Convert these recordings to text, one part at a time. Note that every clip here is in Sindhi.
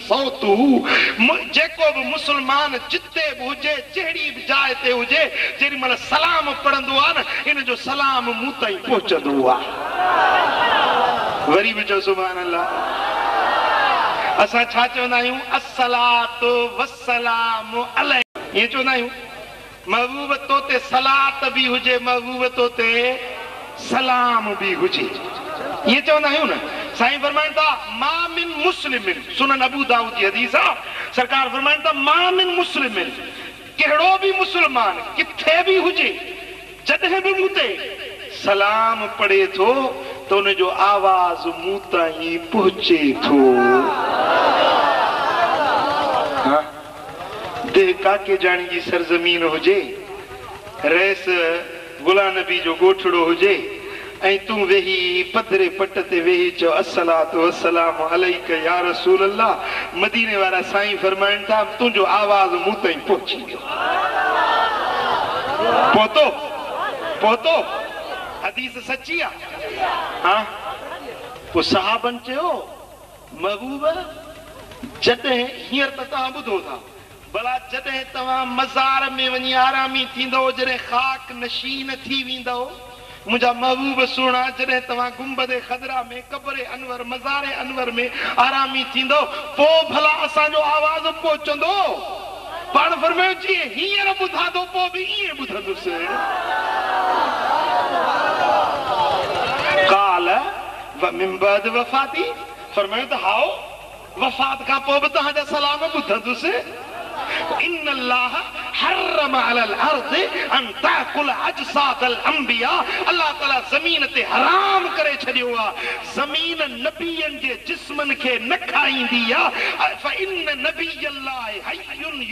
صوته، جيڪو به مسلمان جتي به هجي، جهڙي به جاء تي هجي، جيڏي مهل سلام پڙهندو آهي نه، ان جو سلام مون تائين پهچندو آهي. وري به چئو سبحان الله. اسان ڇا چوندا آهيون؟ الصلوة والسلام عليک. ائين چوندا آهيون؟ محبوب تو تي صلات به هجي، محبوب تو تي سلام به هجي. ائين چوندا آهيون نه؟ سائين فرمائن ٿا، ما من مسلم، سنن ابو دائود جي حديث آ، سرڪار فرمائن ٿا، ما من مسلم، ڪهڙو به مسلمان ڪٿي به هجي، جڏهن به مون تي سلام پڙهي ٿو ته ان جو آواز مون تائين پهچي ٿو. ها. ديهه ڪاڪيجاڻي جي سرزمين هجي، رئيس غلام نبي جو ڳوٺڙو هجي ۽ تون ويهي پڌري پٽ تي ويهي چئو الصلوة والسلام عليڪ يا رسول الله مديني وارا سائين فرمائن ٿا تنهنجو آواز مون تائين پهچي ويو. پهتو؟ پهتو؟ حديث سچي آ؟ ها؟ پوء صحابن چيو. محبوب! جڏهن، هينئر ته توهان ٻڌو ٿا، ڀلا جڏهن توهان مزار ۾ وڃي آرامي ٿيندؤ، جڏهن خاڪ نشين ٿي ويندؤ، منهنجا محبوب سهڻا، جڏهن توهان گنبد خضرا ۾، قبر انور، مزار انور ۾ آرامي ٿيندؤ، پوء ڀلا اسان جو آواز پهچندو؟ پاڻ فرمايو، جيئن هينئر ٻڌان ٿو، پوء به ائين ٻڌندس. قال. ومن بعد وفاتي، فرمايو ته هائو، وفات کان پوء به توهان جا سلام ٻڌندس. ان الله حرم علي الارض ان تاڪل اجساد الانبياء، الله تعالي زمين تي حرام ڪري ڇڏيو آهي، زمين نبين جي جسمن کي نه کائيندي آهي، فان نبي الله حي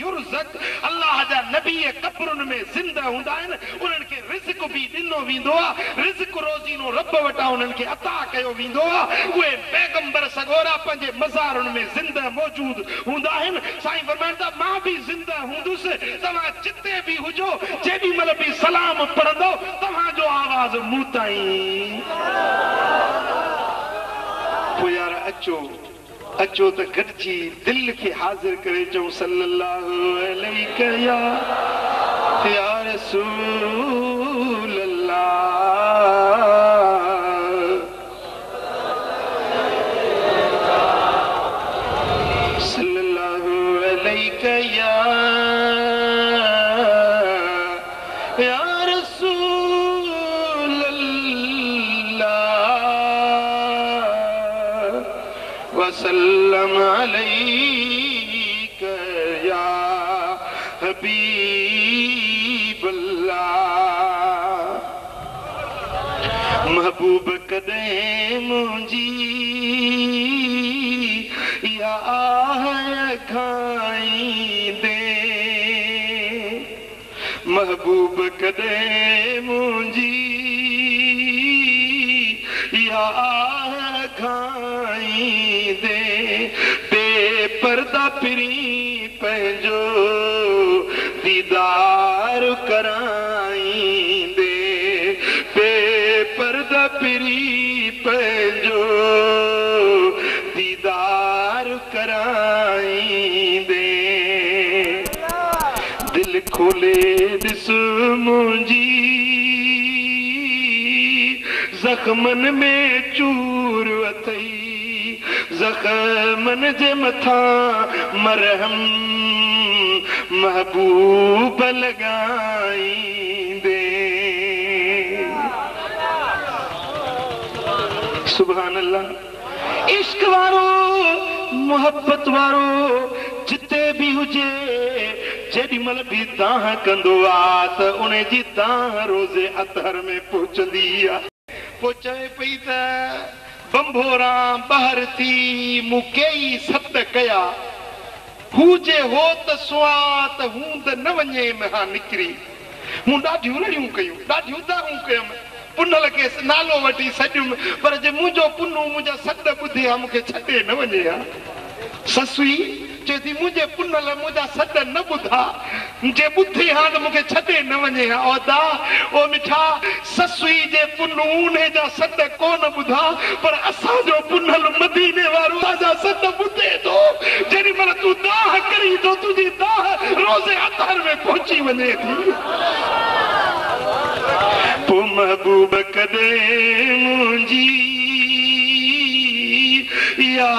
يرزق، الله جا نبي قبرن ۾ زنده هوندا آهن، انهن کي رزق به ڏنو ويندو آ، رزق روزينو رب وٽان انهن کي عطا ڪيو ويندو آ، اهي پيغمبر سڳورا پنهنجي مزارن ۾ زنده موجود هوندا آهن، سائين فرمائن ٿا، مان به زنده هوندس، توهان جتي به هجو، جيڏي مهل به سلام پڙهندؤ، توهان جو آواز مون تائين. پوء يار اچو. اچو ته گڏجي دل کي حاضر ڪري چئون صلّي اللّٰه عليڪ يا يا رسول الله. صلّي اللّٰه عليڪ يا يا رسول الله. وسلم عليڪ يا حبيب الله محبوب ڪڏهن منهنجي اها آهه اگهائيندين محبوب ڪڏهن منهنجي اها آهه اگهائيندين بي پرده پرين پنهنجو ديدار ڪرائيندين بي پرده پرين پنهنجو ديدار ڪرائيندين. دل کولي ڏس منهنجي زخمن ۾ چور اٿئي زخمن جي مٿان مرهم محبوب لڳائيندين. سبحان الله عشق وارو محبت وارو جتي به هجي جيڏي مهل به دانهن ڪندو آ ته ان جي دانهن روضي اطهر ۾ پهچندي آ. پوء چوي پئي ته ڀنڀوران ٻاهر ٿي مون ڪيئي سڏ ڪيا، هو جي هوت سئان ته هوند نه وڃيم ها نڪري. مون ڏاڍيون رڙيون ڪيون، ڏاڍيون دانهون ڪيم، پنهل کي نالو وٺي سڏيم، پر جي منهنجو پنهون منهنجا سڏ ٻڌي ها مون کي ڇڏي نه وڃي ها. سسئي چئي ٿي، منهنجي پنهل منهنجا سڏ نه ٻڌا جي ٻڌي ها ته مون کي ڇڏي نه وڃي ها. او ادا! او مٺا! سسئي جي پنهون انهي جا سڏ ڪونه ٻڌا، پر اسان جو پنهل مديني وارو اسان جا سڏ ٻڌي ٿو. جيڏي مهل تون دانهن ڪرين ٿو، تنهنجي دانهن روضي اطهر ۾ پهچي وڃي ٿي. پوء محبوب ڪڏهن منهنجي اها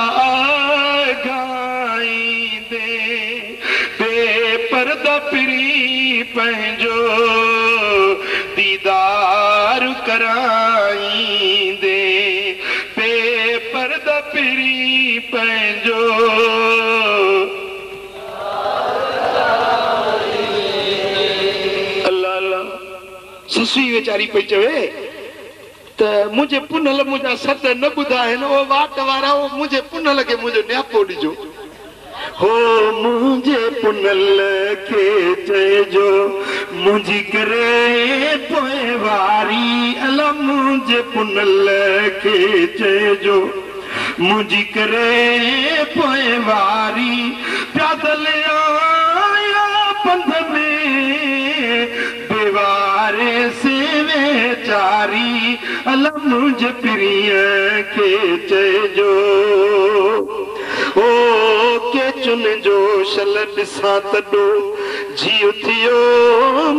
اگهائيندين. بي پرده پرين پنهنجو ديدار ڪرائيندين بي پرده پرين پنهنجو. الله الله سسئي ويچاري پئي چوي ته منهنجي پنهل منهنجا سڏ نه ٻڌا آهن او واٽ وارا او منهنجي پنهل کي منهنجو نياپو ڏجو. هو منهنجي پنهل کي چئجو منهنجي ڪري پوئواري الا منهنجي پنهل کي چئجو منهنجي ڪري پوئواري پيادل آهيان پنڌ ۾ بيوارث ويچاري الا منهنجي پرينء کي چئجو. او ڪيچن جو شل ڏسان تڏو، جيء ٿيو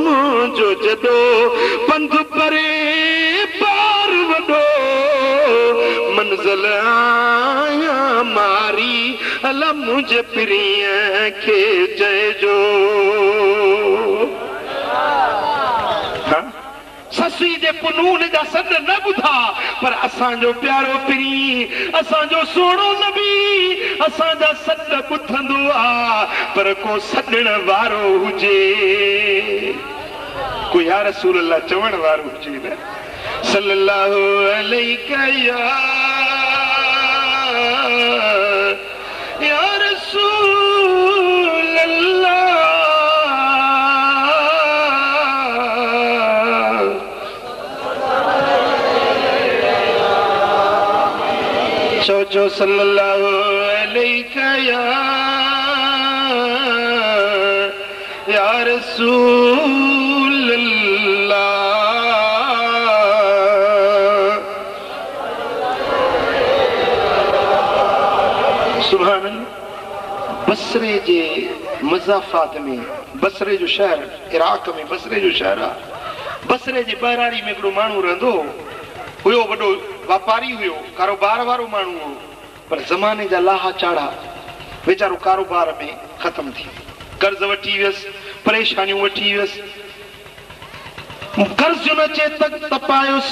منهنجو جڏو، پنڌ پري بار وڏو، منزل آهيان ماري، الا منهنجي پرينء کي چئجو. سسئي جي پنهون جا سڏ نه ٻڌا، پر اسان جو پيارو پرين، اسان جو سهڻو نبي، اسان جا سڏ ٻڌندو آ، پر ڪو سڏڻ وارو هجي، ڪو يا رسول الله چوڻ وارو هجي نه. صلي الله عليڪ يا يا رسول الله. چئو چئو صلي الله عليڪ يا يا رسول الله. سبحان الله بصري جي مضافات ۾ بصري جو شهر عراق ۾ بصري جو شهر آ بصري جي ٻهراڙي ۾ هڪڙو ماڻهو رهندو هو هيو وڏو واپاري هيو ڪاروبار وارو ماڻهو هو پر زماني جا لاها چاڙها ويچارو ڪاروبار ۾ ختم ٿي ويو قرض وٺي ويس پريشانيون وٺي ويس قرضن اچي تک تپايس.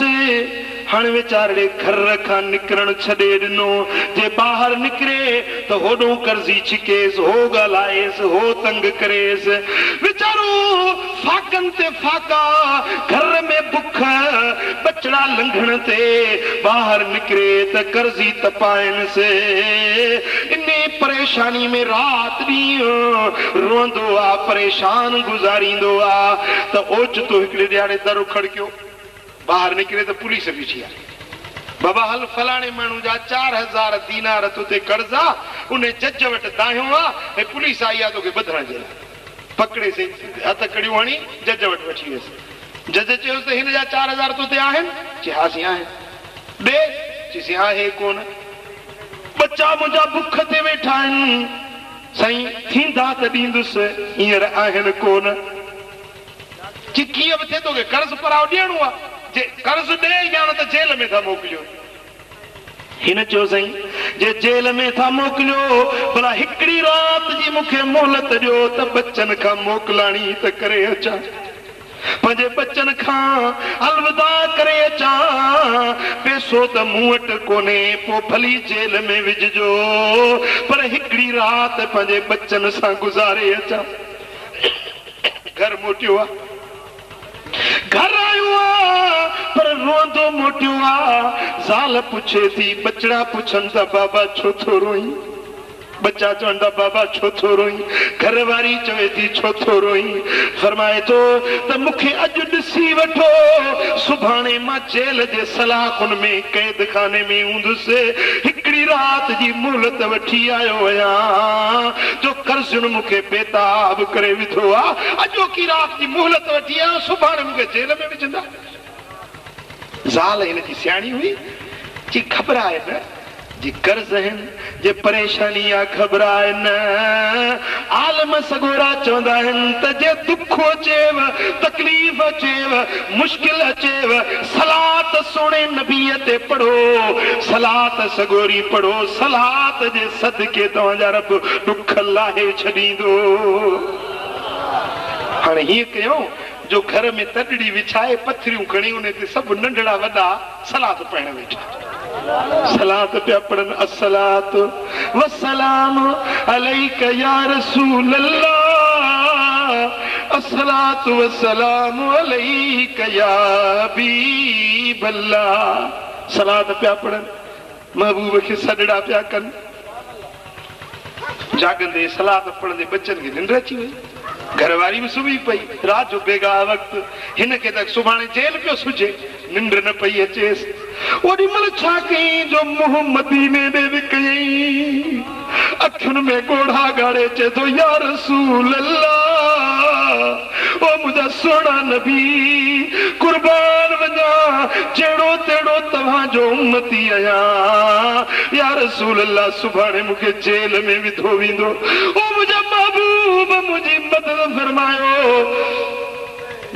هاڻي ويچارڙي گهر کان نڪرڻ ڇڏي ڏنو. جي ٻاهر نڪري ته هوڏهون قرضي ڇڪيس، هو ڳالهائيس، هو تنگ ڪريس. ويچارو فاقن تي فاقا، گهر ۾ بک، ٻچڙا لنگهڻ تي، ٻاهر نڪري ته قرضي تپائنس. انهي پريشاني ۾ رات ڏينهن روئندو آ، پريشان گذاريندو آ ته اوچتو هڪڙي ڏهاڙي در کڙڪيو. ٻاهر نڪري ته پوليس بيٺي آ. بابا هل فلاڻي ماڻهو جا 4000 دينار تو تي قرض آ، انهي جج وٽ دانهيو آ ۽ پوليس آئي آ توکي ٻڌڻ جي لاء. پڪڙي سي هٿ ڪڙيون هڻي جج وٽ وٺي ويس. جج چيس ته هن جا 4000 تو تي آهن؟ چي ها سين آهن. ڏي؟ چي سين آهي ڪونه. ٻچا منهنجا بک تي ويٺا آهن. سائين ٿيندا ته ڏيندس، هينئر آهن ڪونه. چي ڪيئن به ٿئي توکي قرض پرائو ڏيڻو آ، جي قرض ڏي يا نه ته جيل ۾ ٿا موڪليون. هن چيو سائين جي جيل ۾ ٿا موڪليو ڀلا هڪڙي رات جي مون کي مهلت ڏيو ته ٻچن کان موڪلاڻي ته ڪري اچان. پنهنجي ٻچن کان الوداع ڪري اچان، پئسو ته مون وٽ ڪونهي، پوء ڀلي جيل ۾ وجهجو، پر هڪڙي رات پنهنجي ٻچن سان گذاري اچان. گهر موٽيو آ، گهر آيو آ، پر روئندو موٽيو آ. زال پڇي ٿي، ٻچڙا پڇن ٿا، بابا ڇو ٿو روئين؟ ٻچا چون ٿا بابا ڇو ٿو روئين؟ گهر واري چوي ٿي ڇو ٿو روئين؟ فرمائي ٿو ته مون کي اڄ ڏسي وٺو، سڀاڻي مان جيل جي سلاخن ۾ قيد خاني ۾ هوندس، هڪڙي رات جي مهلت وٺي آيو آهيان جو قرض. قرضن मूंखे बेताब करे विधो आहे। अॼोकी राति जी मोहलत वठी आयो, सुभाणे मूंखे जेल में विझंदा। ज़ाल हिन जी सियाणी हुई, चई घबराए न, जे कर्ज़ आहिनि, जे परेशानी आहे घबराए न। आलम सगोरा चवंदा आहिनि त जे दुख अचेव, तकलीफ़ अचेव, मुश्किल अचेव, सलात सोणे नबीअ ते पढ़ो, सलात सगोरी पढ़ो, सलात जे सदके तव्हांजा रब ॾुख लाहे छॾींदो। हाणे हीअं कयूं जो घर में तॾड़ी विछाए पथरियूं खणी उन ते सभु नंढड़ा वॾा सलात पढ़ण वेठा, सलात पिया पढ़नि। अस्सलात वस्सलाम अलैका या रसूल अल्लाह, अस्सलात वस्सलाम अलैका या हबीब अल्लाह। सलात पिया पढ़नि, महबूब खे सॾड़ा पिया कनि। जागंदे सलात पढ़ंदे बच्चनि खे निंड अची वई, घरवारी बि सुम्ही पई। राति जो बेगाह वक़्तु, हिन खे त सुभाणे जेल पियो सुझे, निंड न पई अचेसि। ओॾी महिल छा कयईं जो मुंहुं मदीने ॾे बि कयईं, अखियुनि में ॻोढ़ा ॻाड़े चए थो या रसूल अल्लाह, ओ मुंहिंजा सुहिणा नबी, कुर्बान वञा, जहिड़ो तहिड़ो तव्हांजो उम्मती आहियां। या रसूल अल्लाह, सुभाणे मूंखे जेल में विधो वेंदो, ओ मुंहिंजा महबूब मुंहिंजी मदद फरमायो।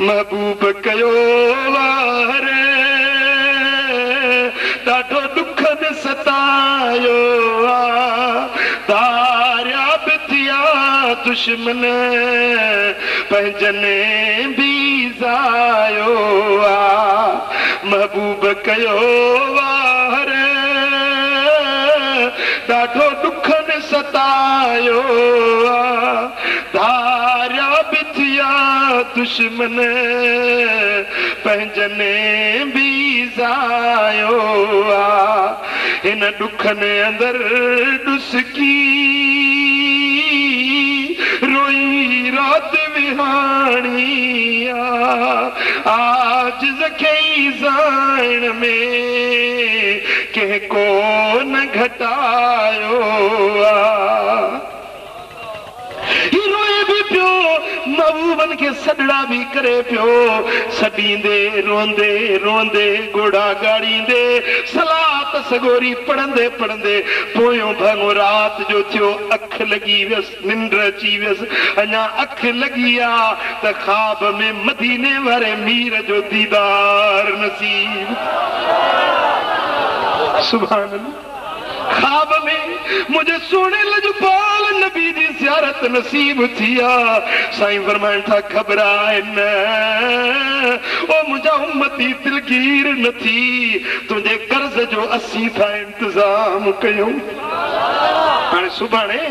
महबूब कयो वारे, ॾाढो ॾुखनि सतायो धारिया बि थिया दुश्मन, पंहिंजनि बि ज़ायो महबूब कयो वारे, ॾाढो ॾुखनि सतायो धारिया बि थिया दुश्मन, पंहिंजनि बि ज़ायो हिन ॾुखनि अंदरि ॾुसकी रोई राति विहाणी आजिज़ खे ज़ाइण में कंहिं कोन घटायो रोए बि पियो, महबूबनि खे सॾड़ा बि करे पियो। सॾींदे रोंदे रोंदे ॻोढ़ा ॻाड़ींदे सलात सगोरी पढ़ंदे पढ़ंदे पोयों भाङो राति जो थियो, अखि लॻी वियसि, निंड अची वियसि। अञा अखि लॻी आहे त ख़्वाब में मदीने वारे मीर जो दीदार नसीब। सुभान अल्लाह। ख़्वाब में मुंहिंजे सुहिणे लजपाल नबी जी ज़ियारत नसीब थी आहे। साईं फरमाइनि था घबराए न, ओ मुंहिंजा उम्मती दिलगीर न थी, तुंहिंजे कर्ज़ जो असीं था इंतज़ाम कयूं। हाणे सुभाणे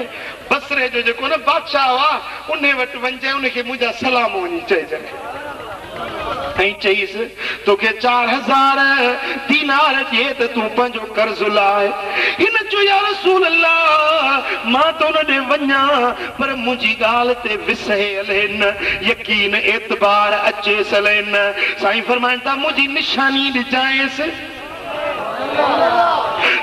बसरे जो जेको न बादशाह आहे उन वटि वञिजांइ, उनखे मुंहिंजा सलाम वञी चइजांइ। ऐं चईसि तोखे 4000 दीनार ॾिए त तूं पंहिंजो कर्ज़ लाए। हिन चयो या रसूल अल्लाह, मां त उन ॾे वञा पर मुंहिंजी ॻाल्हि ते विसहे हले न, यकीन एतबार अचेसि हले न। साईं फरमाइनि था मुंहिंजी निशानी ॾिजांइसि।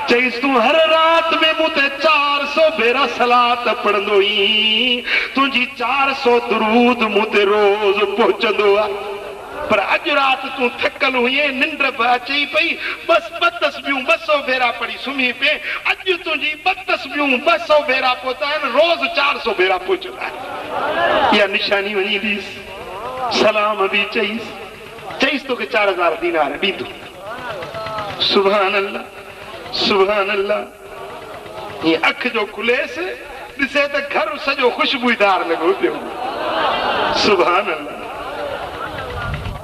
चईसि तूं हर राति में मूं ते 400 भेरा सलात पढ़ंदो ई, तुंहिंजी 400 दरूद मूं ते रोज़ पहुचंदो आहे, पर अॼु राति तूं थकल हुई, निंड बि अचे पई, बसि 2 तस्बीहूं 200 भेरा पढ़ी सुम्ही पे। अॼु तुंहिंजी 2 तस्बीहूं 200 भेरा पहुता आहिनि, रोज़ 400 भेरा पहुचंदा आहिनि। इहा निशानी वञी ॾीसि, सलाम बि चईसि, चईसि तोखे 4000 दीनार ॾींदो। सुभान अल्लाह, सुभान अल्लाह। हीअं अखि जो खुलेसि, ॾिसे त घर सॼो ख़ुशबूदार लॻो पियो। सुभान अल्लाह।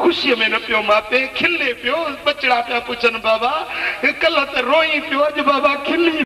ख़ुशीअ में न पियो मापे, खिले पियो। बचड़ा पिया पुछनि बाबा कल्ह त रोई पियो, अॼु बाबा खिली